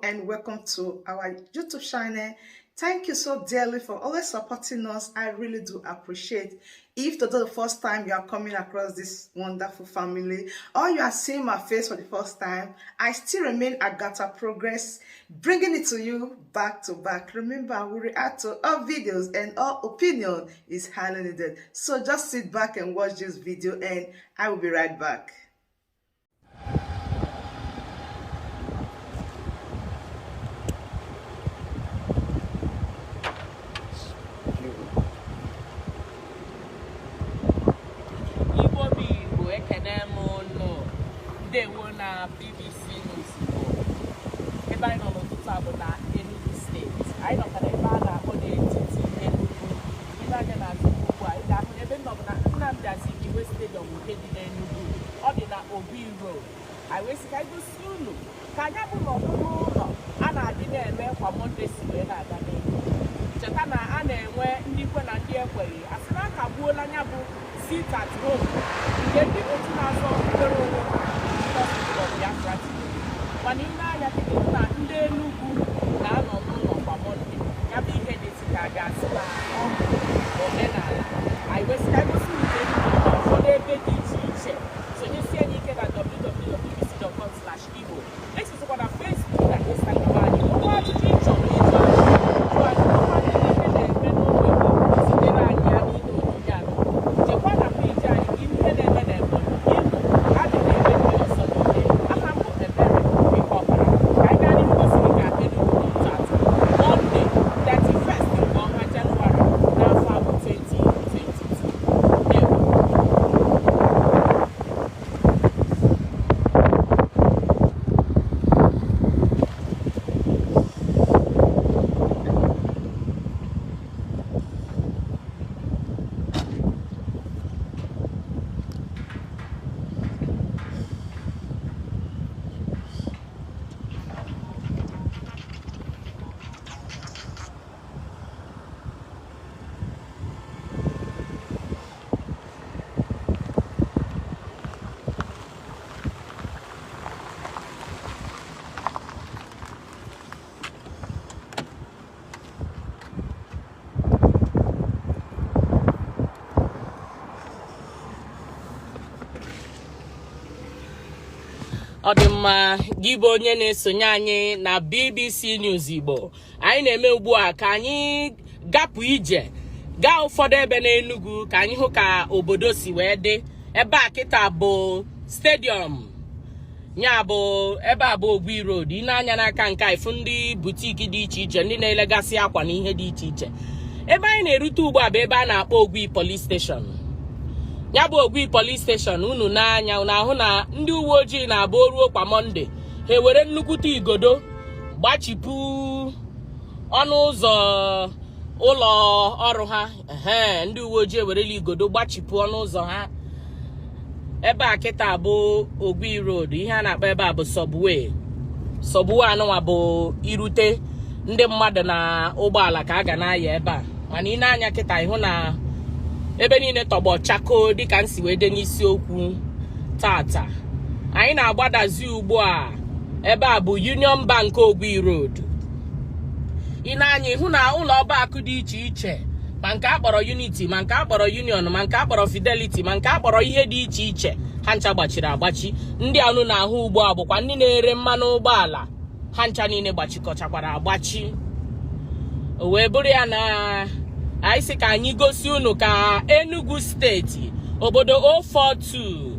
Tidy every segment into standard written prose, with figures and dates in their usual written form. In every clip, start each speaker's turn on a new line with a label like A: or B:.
A: and welcome to our YouTube channel. Thank you so dearly for always supporting us. I really do appreciate. If today the first time you are coming across this wonderful family, or you are seeing my face for the first time, I still remain Agatha Progress, bringing it to you back to back. Remember, we react to all videos and all opinion is highly needed. So just sit back and watch this video and I will be right back.
B: Igbo bụ Igbo, ekene m unu. Ndewo na BBC News Igbo. Ebe anyị nọ n'ụtụtụ a bụ na Enugu Steeti. Anyị nọkwa ebe a na-akpọ n'etiti Enugu. Ile anya n'azụ m ugbu a, ị ga-ahụ na ebe m nọ bụ na Nnamdi Azikiwe Stadium nke dị n'Enugu. Ọ dị na Ogui Road. Anyị wee sị ka anyị gosi unu ka anya bụ na ọbụrụ ụlọ a na-adị na-eme kwa Monday si wee na-aga n'Enugu. Cheta na a na-enwe ndị kwe na ndị ekweghị. A sị na akagbuola ya bụ sit at home nke ndị otu na-azọ nnwere onwe Indigenous People of Biafra tinyere. Mana ị na-anya kịta ịhụ na ndị Enugu na-anọ n'ụlọ kwa Monday. Ya bụ ihe dịtị ka a ga-asị na ọ bụ omenala. Anyị wee sị ka anyị gosi unu ka Enugu na ụfọdụ ebe dị iche iche. Sonyesie anyị ike na www.bbc.com/igbo. Esozikwa na Facebook na Instagram anyị. Okwu ajụjụ ị chọrọ ịjụ anyị, jụọ anyị. Ọkwa ndị ihe na-eme n'ogbe gị, zitere anyị ya n'ihe onyonyo a. Jekwa na peji anyị ka ihe na-eme n'Ebonyi, Imo, Abịa na ebe ndị ọzọ niile. Aha m bụ Ebere Ikeọkpara. Ka anyị gaa n'ihu gosi gị ka Enugu dị tata, Monday 31st nke ọnwa Jenụwarị n'afọ a bụ 2022. Ndewo. Ọ dị mma, gị bụ onye na-esonye anyị na BBC News Igbo. Anyị na-eme ugbu a ka anyị gapụ ije gaa ụfọdụ ebe n'Enugu ka anyị hụ ka obodo si wee dị. Ebe a kịta bụ stadium, ya bụ ebe a bụ Ogui Road. Ị na-anya n'aka nke a, ịfụ ndị boutique dị iche iche, ndị na-elegasị akwa na ihe dị iche iche. Ebe anyị na-erute ugbu a bụ ebe a na-akpọ Ogui Police Station. Ya bụ Ogui Police Station, unu n'anya unu ahụ na ndị uwe ojii na-abụ o ruo kwa Monday, ha ewere nnukwute igodo gbachipụ ọnụ ụzọ ụlọ ọrụ ha. Ehe, ndị uwe ojii ewerela igodo gbachipụ ọnụ ụzọ ha. Ebe a kịta bụ Ogui Road. Ihe a na-akpọ ebe a bụ subway. Subway anụnwa bụ irute ndị mmadụ na ụgbọala ka a ga na-aya ebe a. Mana ị na-anya kịta, ịhụ na ebe niile tọgbọ chakoo dịka m si wee dee n'isiokwu tata. Anyị na-agbadazi ugbu a. Ebe a bụ Union Bank, Ogui Road. Ị na-anya, ịhụ na ụlọ ọba akụ dị iche iche, ma nke akpọrọ Unity, ma nke akpọrọ Union, ma nke akpọrọ Fidelity, ma nke akpọrọ ihe dị iche iche, ha ncha gbachiri agbachi. Ndị anụ na-ahụ ugbu a bụkwa ndị na-ere mmanụ ụgbọala. Ha ncha niile gbachikọchakwara agbachi. O wee bụrụ ya na anyị sị ka anyị gosi unu ka Enugu Steeti, obodo 042,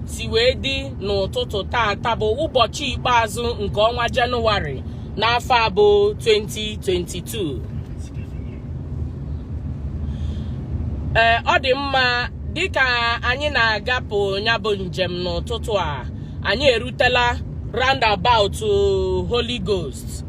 B: si wee dị n'ụtụtụ tata bụ ụbọchị ikpeazụ nke ọnwa Jenụwarị n'afọ a bụ 2022. Ee, ọ dị mma. Dịka anyị na-agapụ ya bụ njem n'ụtụtụ a, anyị erutela roundabout Holy Ghost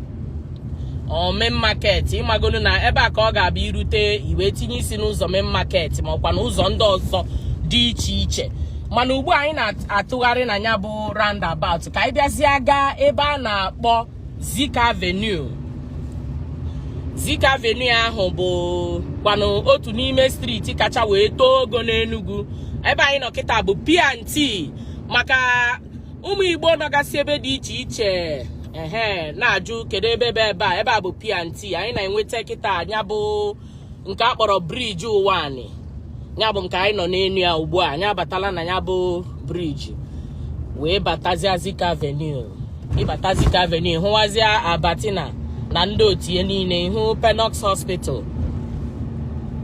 B: or Main Market. Ịmagonu na ebe a ka ọ ga-abụ irute, iwee tinye isi n'ụzọ Main Market ma ọkwa n'ụzọ ndị ọzọ dị iche iche. Mana ugbu a anyị na-atụgharị na ya bụ roundabout ka anyị bịazie gaa ebe a na-akpọ Zik Avenue. Zik Avenue ahụ bụ kwanụ otu n'ime street kacha wee too ogo n'Enugu. Ebe anyị nọ kịta bụ P&T, maka ụmụ Igbo nọgasị ebe dị iche iche. Ehe, na-ajụ kedu ebe ebe ebe a. Ebe a bụ P&T anyị na-enweta kịta. Anya bụ nke a kpọrọ briji Ụwanị, ya bụ nke anyị nọ n'elu ya ugbu a. Anyị abatala na ya bụ briji wee batazia Zik Avenue. Ịbata Zik Avenue, hụwazia Abatina na ndị otu ya niile, hụ Penox Hospital.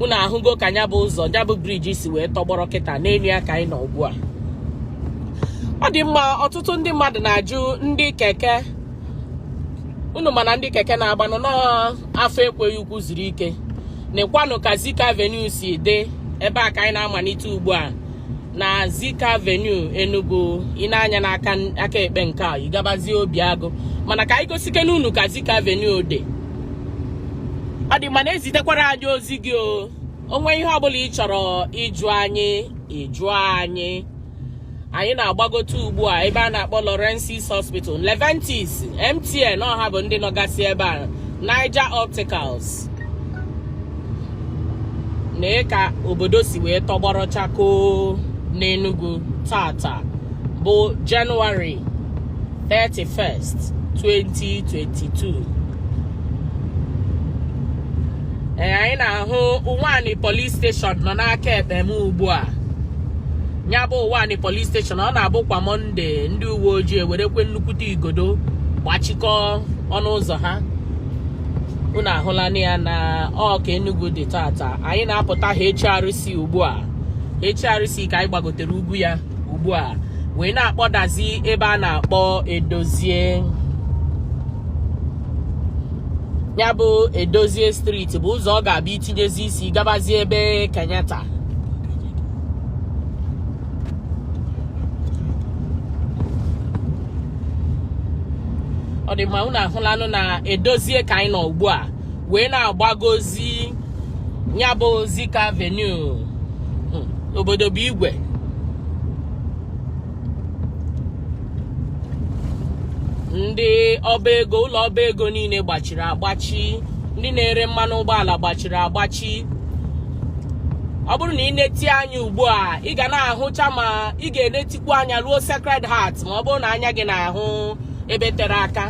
B: Unu ahụgo ka ya bụ ụzọ, ya bụ briji si wee tọgbọrọ kịta. N'elu ya ka anyị nọ ugbu a. Ọ dị mma. Ọtụtụ ndị mmadụ na-ajụ ndị keke unu, mana ndị keke na-agbanụ n'afọ ekweghị ukwu zuru ike. Nekwanụ ka Zik Avenue si dị. Ebe a ka anyị na-amalite ugbu a na Zik Avenue, Enugu. Ị na-anya n'aka aka ekpe nke a, ị gabazie Obiagụ. Mana ka anyị gosikene unu ka Zik Avenue dị. Ọ dị mma na ezitekwara anyị ozi gị. O onwe ihe ọbụla ị chọrọ ịjụ anyị, ịjụ anyị. Anyị na-agbagote ugbu a ebe a na-akpọ Lawrence's Hospital, Leventis, MTN, ọha bụ ndị nọgasị ebe a, Niger Opticals. Na ka obodo si wee tọgbọrọ chakoo n'Enugu tata bụ Jenụwarị 31st, 2022. Ee, anyị na-ahụ Ụwanị Police Station nọ n'aka ekpe m ugbu a. Ya bụ Ụwanị Police Station, ọ na-abụ kwa Mọnde, ndị uwe ojii ewerekwe nnukwute igodo gbachikọ ọnụ ụzọ ha. Unu ahụla ya na ọ ka Enugu dị tata. Anyị na-apụta HRC ugbu a. HRC ka anyị gbagotere ugwu ya ugbu a wee na-akpọdazi ebe a na-akpọ Edozie. Ya bụ Edozie Street bụ ụzọ ọ ga-abịa itinyezi isi gabazie ebe Kenyatta. Ọ dị mma. Unu ahụlanụ na Edozie ka anyị nọ ugbu a wee na-agbagozi ya bụ Zik Avenue. Obodo bụ igwe. Ndị ọba ego, ụlọ ọba ego niile gbachiri agbachi. Ndị na-ere mmanụ ụgbọala gbachiri agbachi. Ọ bụrụ na ị na-eti anya ugbu a, ị ga na-ahụcha, ma ị ga-enetikwu anya ruo Sacred Heart, ma ọ bụrụ na anya gị na-ahụ ebe tere aka.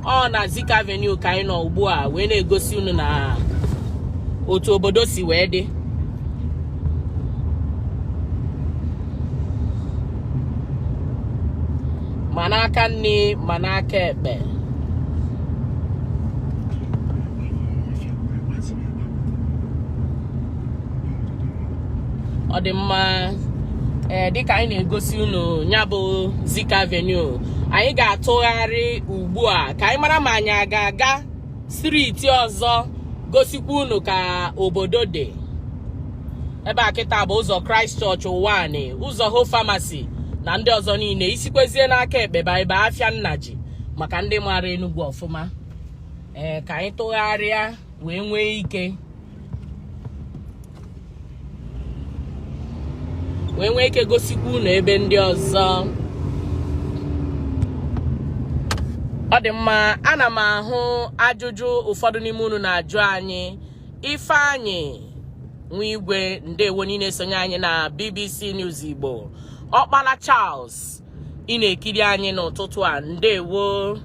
B: Ọ na Zik Avenue ka anyị nọ ugbu a wee na-egosi unu na otu obodo si wee dị. Ma n'aka nri ma n'aka ekpe, ọ dị mma. Ee, dịka anyị na-egosi unu ya bụ Zik Avenue, anyị ga-atụgharị ugbu a ka anyị mara ma anyị a ga-aga street ọzọ gosikwa unu ka obodo dị. Ebe a kịta bụ ụzọ Christ Church Ụwanị, ụzọ Hope Pharmacy na ndị ọzọ niile. Isikwezie n'aka ekpe ba ebe afịa Nnaji, maka ndị maara Enugu ọfụma. Ee, ka anyị tụgharịa wee nwee ike gosikwa unu ebe ndị ọzọ. Ọ dị mma. Ana m ahụ ajụjụ ụfọdụ n'ime unu na-ajụ anyị. Ifeanyị Nwa Igwe, ndewo niile sonye anyị na BBC News Igbo. Ọkpala Charles, ị na-ekiri anyị n'ụtụtụ a, ndewo.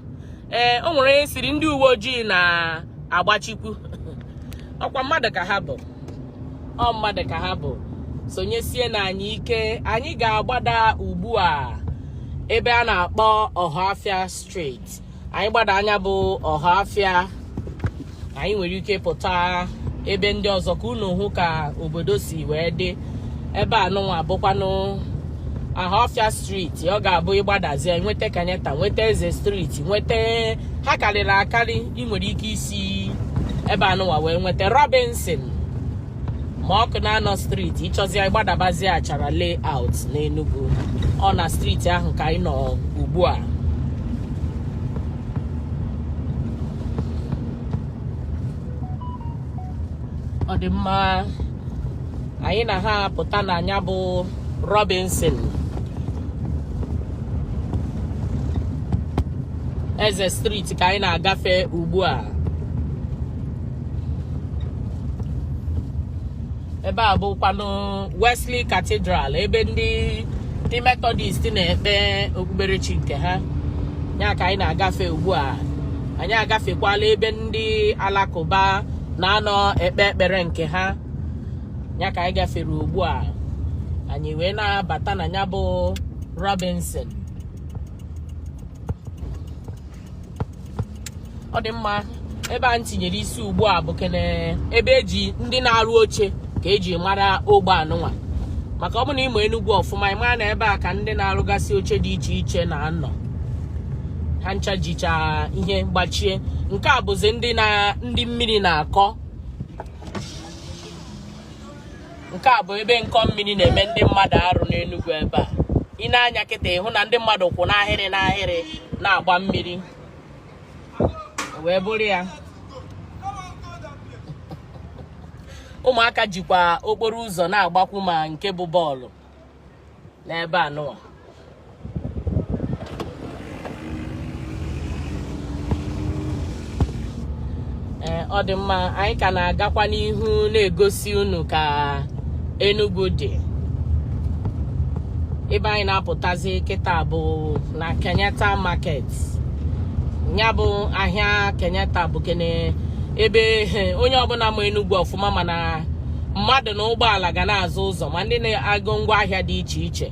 B: Ee, o nwere onye siri ndị uwe ojii na-agbachikwu. Ọkwa mmadụ ka ha bụ, ọ mmadụ ka ha bụ. Sonyesie na anyị ike. Anyị ga-agbada ugbu a ebe a na-akpọ Ọhafịa Street. Anyị gbada anya bụ Ọhafịa, anyị nwere ike pụta ebe ndị ọzọ ka unu hụ ka obodo si wee dị. Ebe a nụnwa bụkwanụ Ọhafịa Street. Ọ ga-abụ ịgbadazie, nweta Kenyatta, nweta Eze Street, nweta ha karịrị akarị. Ị nwere ike isi ebe a nụnwa wee nweta Robinson ma ọkụ na-anọ street. Ịchọzie, ịgbadabazie Achara Layout n'Enugu. Ọ na street ahụ ka anyị nọ ugbu a. Ọ dị mma. Anyị na ha pụta na anya bụ Robinson, Eze Street ka anyị na-agafe ugbu a. Ebe a bụkwanụ Wesley Cathedral, ebe ndị Methodist na-ekpe okpukperechi nke ha. Ya ka anyị na-agafe ugbu a. Anyị agafekwala ebe ndị alakụba na-anọ ekpe ekpere nke ha. Ya ka anyị gafere ugbu a, anyị wee na-abata na ya bụ Robinson. Ọ dị mma, ebe a m tinyere isi ugbu a bụ kene ebe eji ndị na-arụ oche ka eji mara ogbe anụnwa, maka ọ bụ na ị ma Enugwu ọfụma, ị mara na ebe a ka ndị na-arụgasị oche dị iche iche na-anọ. Ha ncha jicha ihe gbachie. Nke a bụzi ndị na ndị mmiri na-akọ. Nke a bụ ebe nkọ mmiri na-eme ndị mmadụ arụ n'Enugwu ebe a. Ị na-anya kịta, ịhụ na ndị mmadụ kwụ n'ahịrị n'ahịrị na-agba mmiri wee bụrụ ya. Ụmụaka jikwa okporo ụzọ na-agbakwu ma nke bụ bọọlụ n'ebe a nụwa. Ee, ọ dị mma, anyị ka na-agakwa n'ihu na-egosi unu ka Enugu dị. Ebe anyị na-apụtazi kịta bụ na Kenyatta Market. Ya bụ ahịa Kenyatta bụ kene ebe onye ọbụla ma Enugu ọfụma, mana mmadụ na ụgbọala ga na-azụ ụzọ, ma ndị na-agụ ngwa ahịa dị iche iche.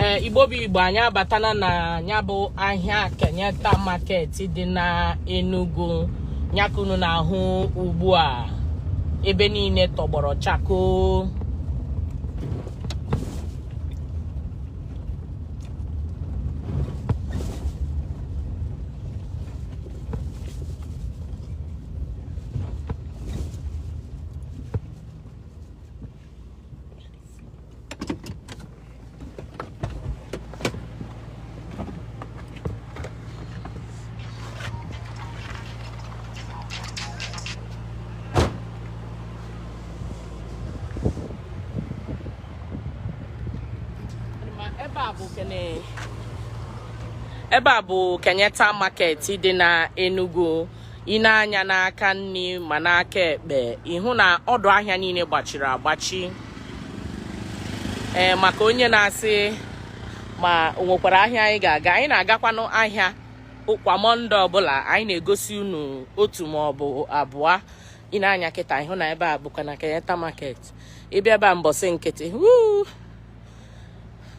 B: Ee, Igbo bụ Igbo, anyị abatana na ya bụ ahịa Kenyatta Market dị na Enugu. Ya ka unu na-ahụ ugbu a, ebe niile tọgbọrọ chakoo. Ebe a bụ Kenyatta Market dị na Enugu. Ị na-anya n'aka nri ma n'aka ekpe, ịhụ na ọdụ ahịa niile gbachiri agbachi. Ee, maka onye na-asị ma o nwekwara ahịa anyị ga-aga, anyị na-agakwanụ ahịa kwa Mọnde ọbụla. Anyị na-egosi unu otu ma ọ bụ abụọ. Ị na-anya kịta, ịhụ na ebe a bụkwa na Kenyatta Market. Ịbịa ebe a mbọsị nkịtị,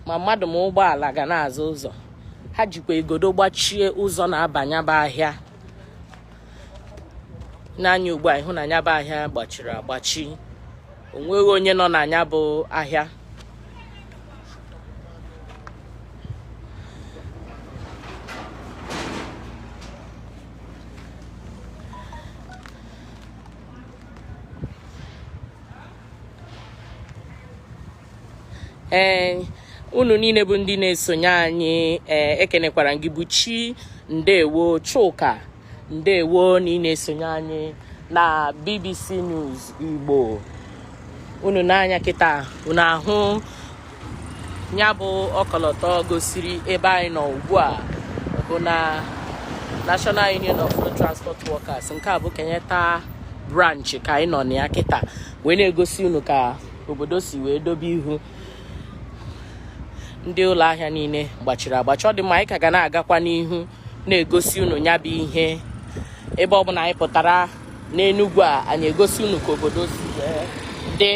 B: ma mmadụ ma ụgbọala ga na-azụ ụzọ. Ha jikwa igodo gbachie ụzọ na-abanye bụ ahịa. N'anya ugbu a, ịhụ na nya bụ ahịa gbachiri agbachi, o nweghị onye nọ na nya bụ ahịa. Ee, unu niile bụ ndị na-esonye anyị, ee, ekenekwara gị bụ chi. Ndewo Chuka, ndewo na ị na-esonye anyị na BBC News Igbo. Unu n'anya kịta, unu ahụ ya bụ ọkọlọtọ gosiri ebe anyị nọ ugbu a bụ na National Union of Road Transport Workers. Nke a bụ Kenyatta branch ka anyị nọ na ya kịta, wee na-egosi unu ka obodo si wee dobe ihu. Ndị ụlọ ahịa niile gbachiri agbachi. Ọ dị mma, anyị ka ga na-agakwa n'ihu na-egosi unu ya bụ ihe. Ebe ọ bụla anyị pụtara n'Enugwu a, anyị egosi unu ka obodo si wee dị.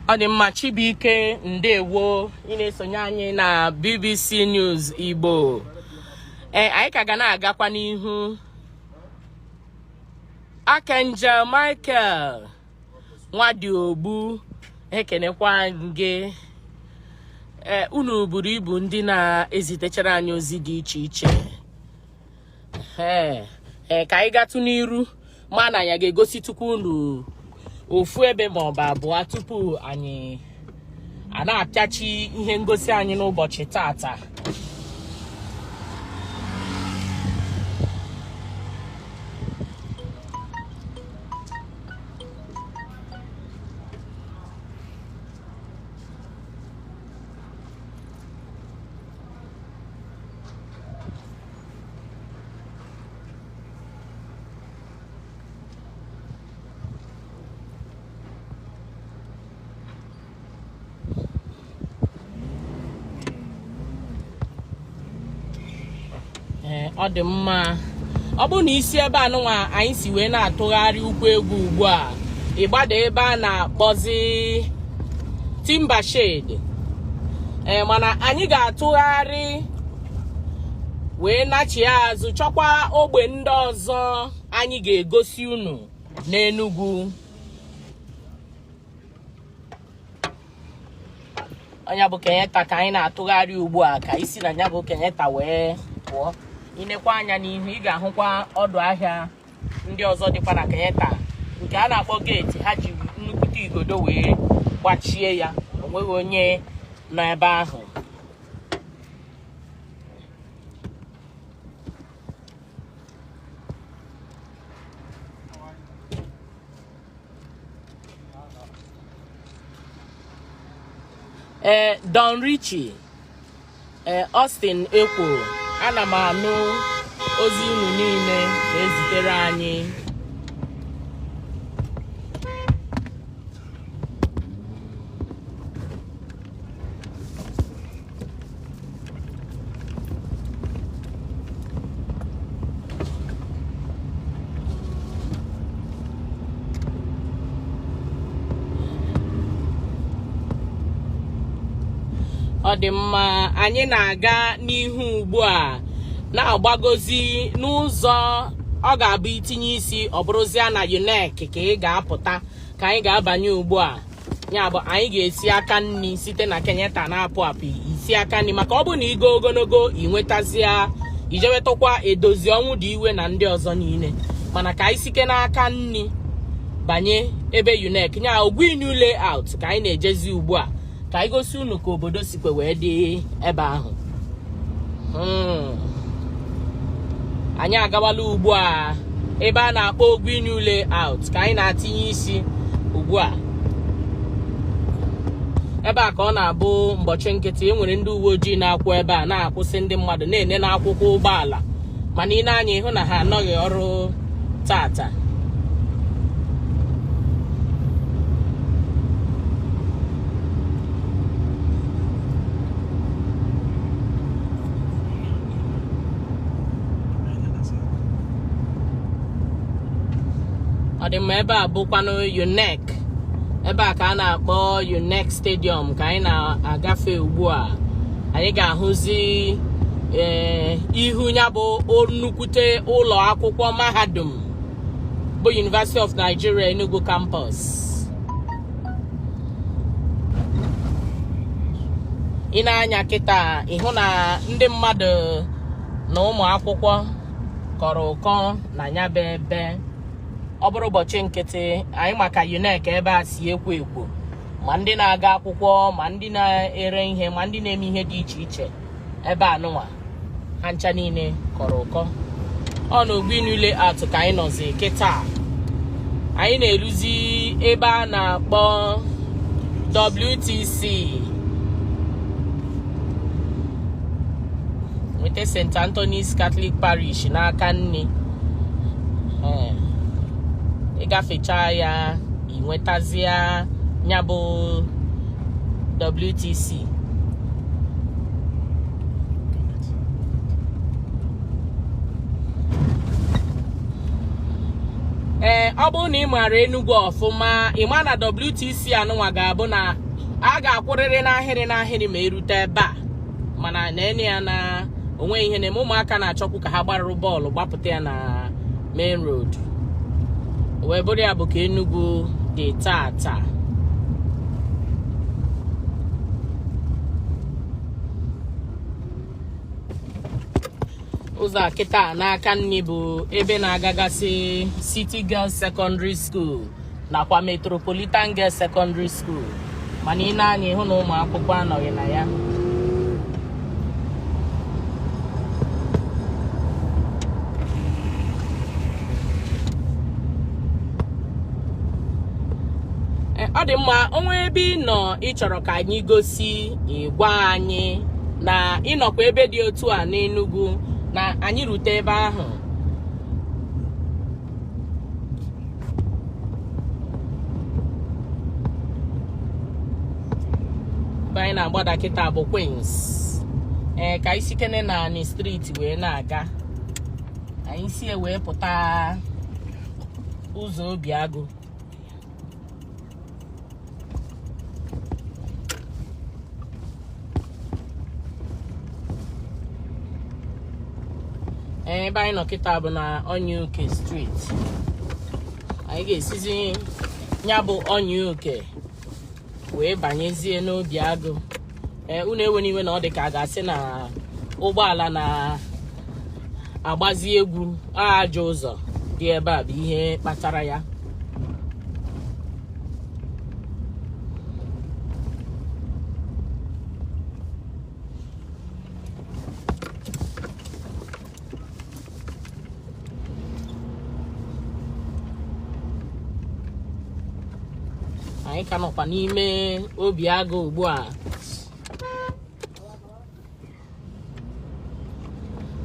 B: Ọ dị mma, Chibuike, ndewo, ị na-esonye anyị na BBC News Igbo. Ee, anyị ka ga na-agakwa n'ihu. Archangel Michael Nwadiogbu, ekenekwa gị. Ee, unu buru ibu ndị na-ezitechara anyị ozi dị iche iche. Ee, ee, ka anyị gatụ n'iru, ma na ya ga-egosi tupu unu ofu ebe ma ọ bụ abụọ tupu anyị a na-apịachi ihe ngosi anyị n'ụbọchị tata. Ọ dị mma. Ọ bụrụ na i si ebe anụnwa anyị si wee na-atụgharị ụkwụ egwu ugbu a, ị gbada ebe a na-akpọzi Timber Shed. Ee, mana anyị ga-atụgharị wee nachie azụ chọkwa ogbe ndị ọzọ anyị ga-egosi unu n'Enugu. Ọ nya bụ Kenyatta ka anyị na-atụgharị ugbu a ka i si na ya bụ Kenyatta wee pụọ. I nekwa anya n'ihu, ị ga-ahụkwa ọdụ ahịa ndị ọzọ dịkwa na Kenyatta nke a na-akpọ gate. Ha ji nnukwute igodo wee gbachie ya, o nweghị onye nọ ebe ahụ. Ee, Don Richie, ee, Austin Ekwo, ana m anụ ozi unu niile na-ezitere anyị. Ọ dị mma, anyị na-aga n'ihu ugbu a na-agbagozi n'ụzọ ọ ga-abụ i tinye isi, ọ bụrụzia na UNEC ka ị ga-apụta, ka anyị ga-abanye ugbu a. Ya bụ, anyị ga-esi aka nri site na Kenyatta na-apụ apụ, isi aka nri, maka ọ bụ na i go ogologo i nwetazia ijewetụkwa Edozi Ọnwụdịiwe na ndị ọzọ niile. Mana ka anyị sike n'aka nri banye ebe UNEC, nya Ogui New Layout ka anyị na-ejezi ugbu a, ka anyị gosi unu ka obodo sikwe wee dị ebe ahụ. Anyị agawala ugbu a ebe a na-akpọ Ogui New Layout ka anyị na-atinye isi ugbu a. Ebe a ka ọ na-abụ mbọchị nkịtị e nwere ndị uwe ojii na-akwụ ebe a na-akwụsị ndị mmadụ na-ene n'akwụkwọ ụgbọala, mana i nee anya ị hụ na ha anọghị ọrụ tata. Ọ dị mma, ebe a bụkwanụ UNEC, ebe a ka a na-akpọ UNEC Stadium ka anyị na-agafe ugbu a. Anyị ga-ahụzi ee ihu ya bụ nnukwute ụlọ akwụkwọ mahadum bụ University of Nigeria Enugu Campus. I nee anya kịta, ị hụ na ndị mmadụ na ụmụ akwụkwọ kọrọ ụkọ na ya bụ ebe. Ọ bụrụ ụbọchị nkịtị, anyị ma ka UNEC ebe a si ekwo ekwo, ma ndị na-aga akwụkwọ, ma ndị na-ere ihe, ma ndị na-eme ihe dị iche iche ebe a nụnwa, ha ncha niile kọrọ ụkọ. Ọ na Ogui New Layout ka anyị nọzi kịta. Anyị na-eruzi ebe a na-akpọ WTC, nweta St. Anthony's Catholic Parish n'aka nni. Ee, ị gafechaa ya, ị nwetazia ya bụ WTC. Ee, ọ bụrụ na ị maara Enugu ọfụma, ị ma na WTC anụnwa ga-abụ na a ga-akwụrịrị n'ahịrị n'ahịrị ma erute ebe a. Mana na-ene ya na o nwe ihe na-eme, ụmụaka na-achọkwu ka ha gbarụrụ bọọlụ gbapụta ya na main road, wee bụrụ ya bụ ka Enugu dị tata. Ụzọ a kịta n'aka nni bụ ebe na-agagasị City Girls Secondary School nakwa Metropolitan Girls Secondary School, mana i nee anya ị hụ na ụmụ akwụkwọ anọghị na ya. Ọ dị mma, o nwee ebe ị nọ ị chọrọ ka anyị gosi, ị gwa anyị na ị nọkwa ebe dị otu a n'Enugu, na anyị rute ebe ahụ. Ebe anyị na-agbada kịta bụ Queens. Ee, ka anyị sikene na Ani Street wee na-aga. Anyị sie wee pụta ụzọ Obiagụ. Ebe anyị nọ kịta bụ na Onyiuke Street. Anyị ga-esizi ya bụ Onyiuke wee banyezie n'Obiagụ. Ee, unu ewena iwe na ọ dị ka a ga-asị na ụgbọala na-agbazi egwu. Ajọ ụzọ dị ebe a bụ ihe kpatara ya. Anyị ka nọkwa n'ime Obiagụ ugbu a.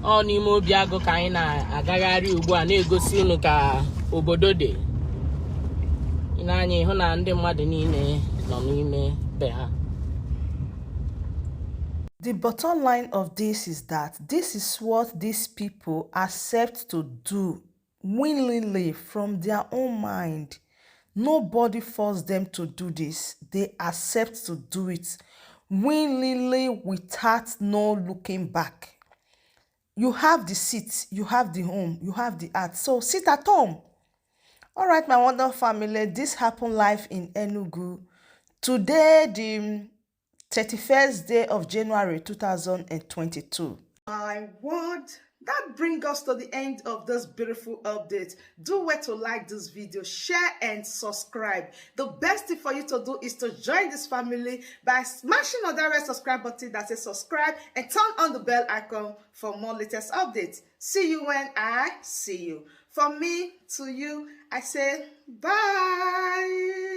B: Ọ n'ime Obiagụ ka anyị na-agagharị ugbu a, na-egosi unu ka obodo dị. I nee anya, ịhụ na ndị mmadụ niile nọ n'ime be ha.
A: The bottom line of this is that this is what these people accept to do willingly from their own mind. Nobody forced them to do this. They accept to do it willingly without no looking back. You have the seat, you have the home, you have the heart. So sit at home. All right, my wonderful family, this happened live in Enugu. Today, the 31st day of January 2022. My word, that brings us to the end of this beautiful update. Do well to like this video, share and subscribe. The best thing for you to do is to join this family by smashing on that red subscribe button that says subscribe and turn on the bell icon for more latest updates. See you when I see you. From me to you, I say bye.